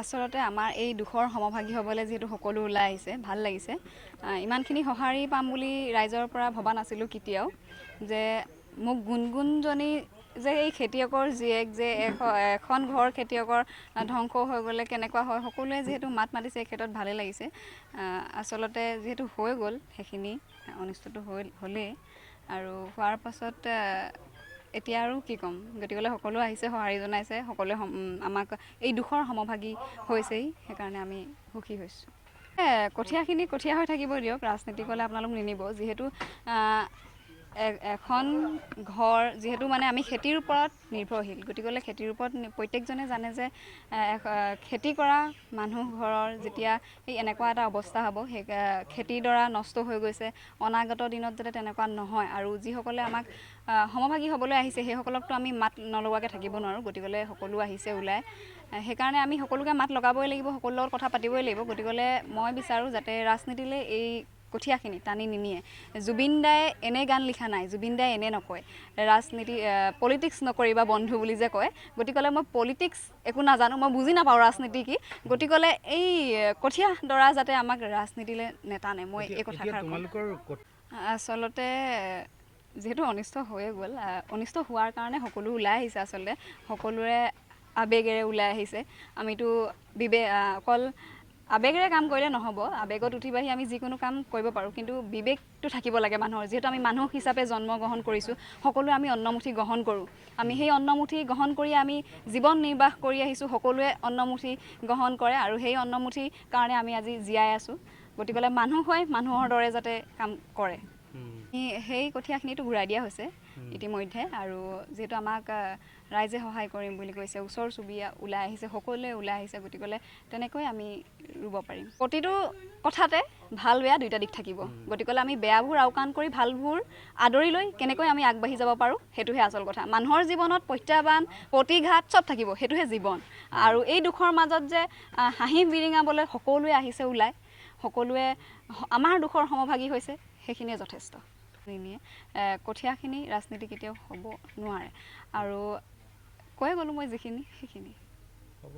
আচলতে আমাৰ এই দুখৰ সমভাগী হ'বলৈ যিহেতু সকলো ওলাই আহিছে, ভাল লাগিছে। ইমানখিনি সঁহাৰি পাম বুলি ৰাইজৰ পৰা ভবা নাছিলোঁ কেতিয়াও, যে মোক গুণগুণজনী যে এই খেতিয়কৰ জীয়েক, যে এখন ঘৰ খেতিয়কৰ ধ্বংস হৈ গ'লে কেনেকুৱা হয়, সকলোৱে যিহেতু মাত মাতিছে এই ক্ষেত্ৰত ভালেই লাগিছে। আচলতে যিহেতু হৈ গ'ল, সেইখিনি অনিষ্টটো হৈ হ'লেই আৰু হোৱাৰ পাছত এতিয়া আৰু কি ক'ম। গতিকেলৈ সকলো আহিছে, সঁহাৰি জনাইছে, সকলোৱে আমাক এই দুখৰ সমভাগী হৈছেই, সেইকাৰণে আমি সুখী হৈছোঁ। কঠীয়াখিনি কঠীয়া হৈ থাকিব দিয়ক, ৰাজনীতিকলৈ আপোনালোক নিনিব। যিহেতু এখন ঘৰ, যিহেতু মানে আমি খেতিৰ ওপৰত নিৰ্ভৰশীল, গতিকেলৈ খেতিৰ ওপৰত প্ৰত্যেকজনে জানে যে খেতি কৰা মানুহ ঘৰৰ যেতিয়া এই এনেকুৱা এটা অৱস্থা হ'ব, সেই খেতিডৰা নষ্ট হৈ গৈছে, অনাগত দিনত যাতে তেনেকুৱা নহয়। আৰু যিসকলে আমাক সমভাগী হ'বলৈ আহিছে, সেইসকলকতো আমি মাত নলগোৱাকৈ থাকিব নোৱাৰোঁ। গতিকেলৈ সকলো আহিছে ওলাই, সেইকাৰণে আমি সকলোকে মাত লগাবই লাগিব, সকলোৰ লগত কথা পাতিবই লাগিব। গতিকেলৈ মই বিচাৰোঁ যাতে ৰাজনীতিলৈ এই কঠীয়াখিনি টানি নিনিয়ে। জুবিন দাই এনে গান লিখা নাই, জুবিন দাই এনে নকয় ৰাজনীতি, পলিটিক্স নকৰিবা বন্ধু বুলি যে কয়। গতিকেলৈ মই পলিটিক্স একো নাজানো, মই বুজি নাপাওঁ ৰাজনীতি কি। গতিকেলৈ এই কঠীয়া দৰা যাতে আমাক ৰাজনীতিলৈ নেটানে, মই এই কথাষাৰ ক'ম। আচলতে যিহেতু অনিষ্ট হৈয়ে গ'ল, অনিষ্ট হোৱাৰ কাৰণে সকলো ওলাই আহিছে, আচলতে সকলোৰে আৱেগেৰে ওলাই আহিছে। আমিতো অকল আৱেগেৰে কাম কৰিলে নহ'ব, আৱেগত উঠি বাঢ়ি আমি যিকোনো কাম কৰিব পাৰোঁ, কিন্তু বিবেকটো থাকিব লাগে মানুহৰ। যিহেতু আমি মানুহ হিচাপে জন্মগ্ৰহণ কৰিছোঁ, সকলোৱে আমি অন্নমুঠি গ্ৰহণ কৰোঁ, আমি সেই অন্নমুঠি গ্ৰহণ কৰি আমি জীৱন নিৰ্বাহ কৰি আহিছোঁ। সকলোৱে অন্নমুঠি গ্ৰহণ কৰে আৰু সেই অন্নমুঠিৰ কাৰণে আমি আজি জীয়াই আছোঁ। গতিকেলৈ মানুহ হৈ মানুহৰ দৰে যাতে কাম কৰে। সেই কঠীয়াখিনিতো ঘূৰাই দিয়া হৈছে ইতিমধ্যে। আৰু যিহেতু আমাক ৰাইজে সহায় কৰিম বুলি কৈছে, ওচৰ চুবুৰীয়া ওলাই আহিছে, সকলোৱে ওলাই আহিছে, গতিকেলৈ তেনেকৈ আমি ৰুব পাৰিম। প্ৰতিটো কথাতে ভাল বেয়া দুইটা দিশ থাকিব, গতিকেলৈ আমি বেয়াবোৰ আওকাণ কৰি ভালবোৰ আদৰি লৈ কেনেকৈ আমি আগবাঢ়ি যাব পাৰোঁ, সেইটোহে আচল কথা। মানুহৰ জীৱনত প্ৰত্যাহ্বান, প্ৰতিঘাত চব থাকিব, সেইটোহে জীৱন। আৰু এই দুখৰ মাজত যে হাঁহি বিৰিঙাবলৈ সকলোৱে আহিছে ওলাই, সকলোৱে আমাৰ দুখৰ সমভাগী হৈছে, সেইখিনিয়ে যথেষ্ট। নিনিয়ে কঠীয়াখিনি ৰাজনীতি কেতিয়াও হ'ব নোৱাৰে। আৰু কৈ গ'লোঁ মই যিখিনি সেইখিনি। হ'ব।